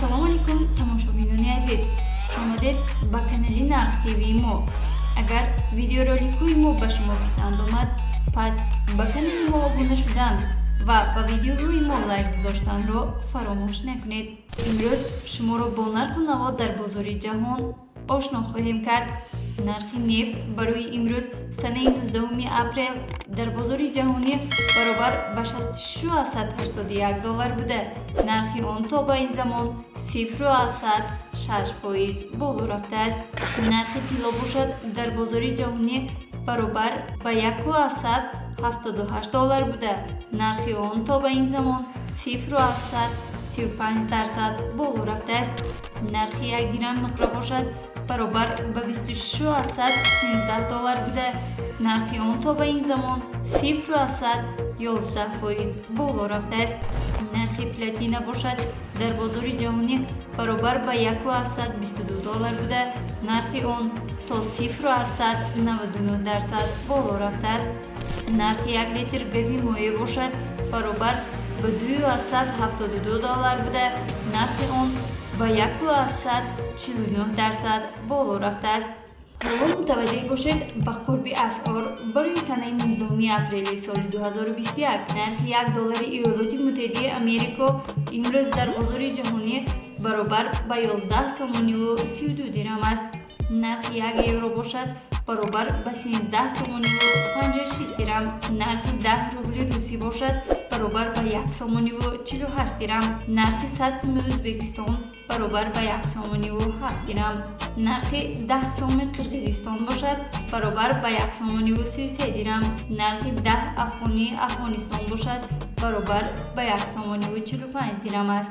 Ассалому алайкум, тамошобинони азиз, хушомадед ба канали Нарх ТВи мо. Агар видеороликҳои мо ба шумо писанд омад, пас ба канали мо обуна шудан ва ба видеоҳои мо лайк гузоштанро фаромӯш накунед. Имрӯз шуморо бо нарху наво дар бозори ҷаҳон ошно хоҳем кард. Нархи нефт барои имрӯз, санаи 19 апрел, дар бозори ҷаҳонӣ баробар ба 66,81 доллар буда, нархи он то ба ин замон 0,6% боло рафтааст. Нархи тилло бошад, дар бозори ҷаҳонӣ баробар ба 1,78 доллар буда, нархи он то ба ин замон 0,35% боло рафтааст. Нархи як дирам нуқра бошад, баробар ба 26,13 доллар буда, нархи он то ба ин замон 0,11% боло рафтааст. Нархи платина бошад, дар бозори ҷаҳонӣ баробар ба 1,22 доллар буда, нархи он то 0,99% боло рафтааст. Нархи як литр гази моеъ бошад, баробар ба 2,72 доллар буда, нархи он ба 1,49% боло рафтааст. Ҳоло мутаваҷҷеҳ бошед ба қурби асъор барои санаи 19 апрели соли 2021. Нархи як доллари Иёлоти Муттаҳидаи Америко имрӯз дар бозори ҷаҳонӣ баробар ба 11 сомониву 32 дирам аст. Нархи як евро бошад, баробар ба 13 сомониву 56 дирам. Нархи 10 рубли русӣ бошад, баробар ба 1 сомониву 48 дирам. Нархи 100 суми Ӯзбекистон баробар ба 1 сомониву 7 дирам. Нархи 10 соми Қирғизистон бошад, баробар ба 1 сомониву 33 дирам. Нархи 10 афғонии Афғонистон бошад, баробар ба 1 сомониву 45 дирам аст.